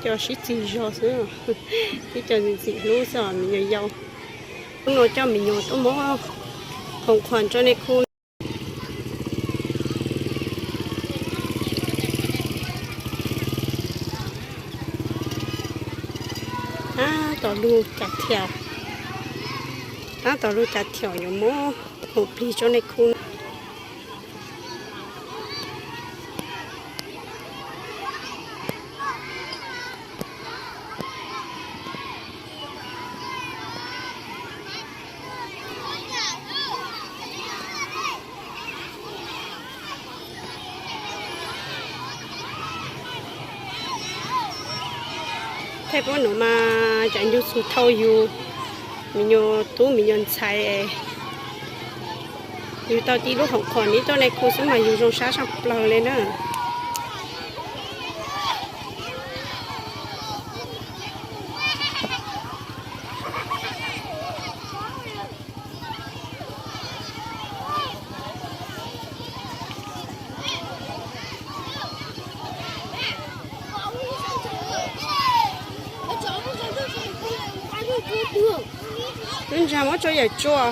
Cov sib txig zog xwb, tib co ntxim ntxim hlub xwb os me nyuam yaus. Hnub no coj me nyuam tuaj muab khoom khuam rau nej khu. Tab tom lug cav thiam, tab tom lug cav thiam yuav muab khoom plig rau nej khu. Thaij puab nuav mas cov nyuj txug thau yug, me nyuam tub me nyuam ntxhais, yug tau tib lub khoom khuam nib tuaj nej khu xwb mas yug zoo sab saj plaws le na. Wb ntsa muab tsua yawm tsua.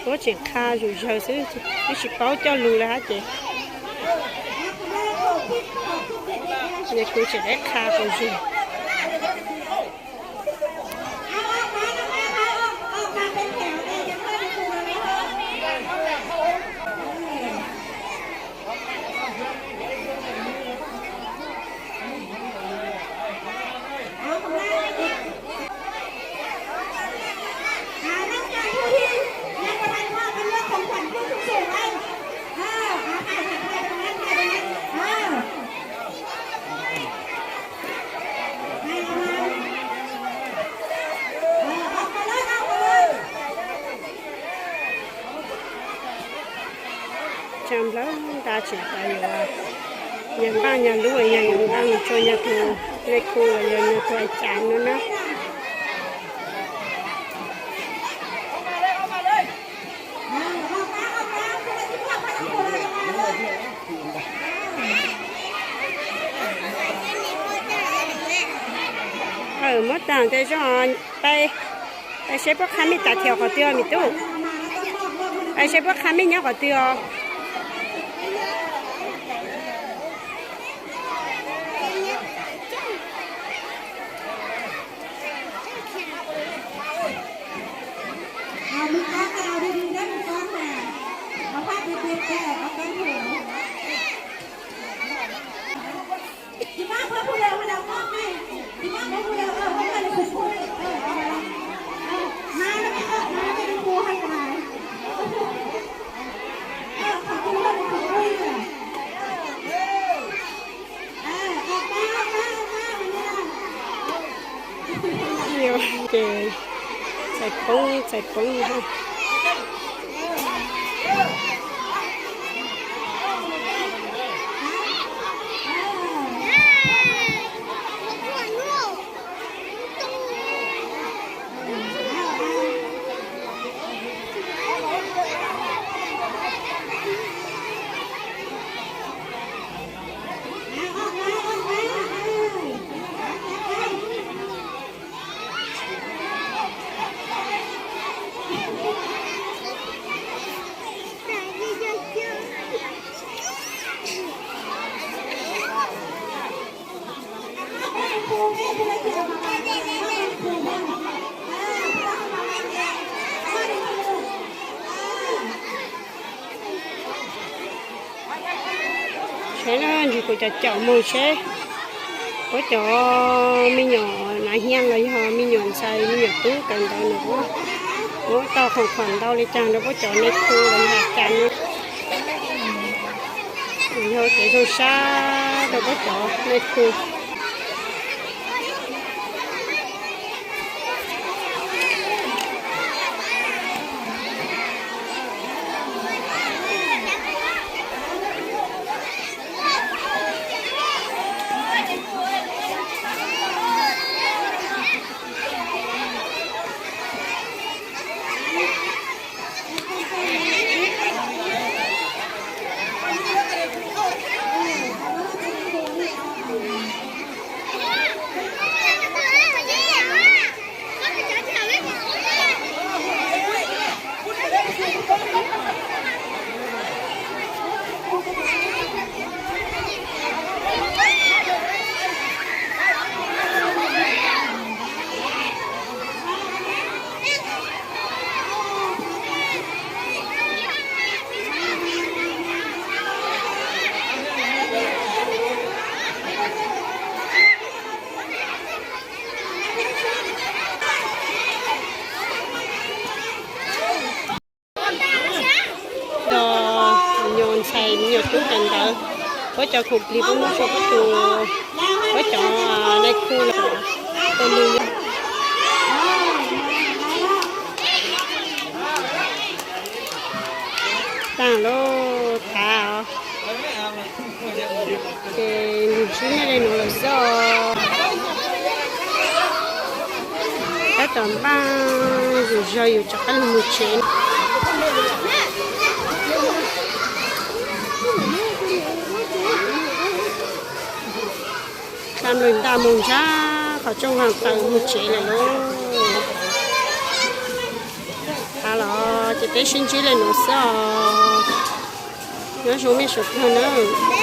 Puab tseem qha zom zaws xwb, twb tsis paub coj lug le hab ces. Kuv tseem qha zom zaws. Cov nplawg nta tseem tas yuav nyag npaaj nyag lub, nyag yuav npaaj mus tsua nyag tug lej khu los yog nyag tug a cas no na. Muab taag tes zog, peb, peb seb puab qha mej tas thiab qhov twg os me tub. Peb seb puab qha mej nyob qhov twg os. Ces txais poob txais poob. Saib na, ntsis kuv cov caum mus seb puab cov me nyuam nav hias los yog me nyuam ntxhais me nyuam tub kawm ntawv nws puab muab tau khoom khoom ntau li cas rau puab cov nais khu los yog cas no. Yog kev zoo sab rau puab cov nais khu. Cov me nyuam ntxhais me nyuam tub kawm ntawv, puab cov khoom plig puab muab rau puab tus, puab cov nais khu los tus lug. Taag lauj, thav os. Ces ntsib nej le nuav lawm xwb os. Tab tom npaj yus zog yus rov qab lug moog tsev. Dlha nplawg ntaj moog ntsab qhov rooj haag taws moog tsev lawm lauj. Thav los ces peb sib ntsib le nuav xwb os. Nyob zoo mej suav dlawg nawb.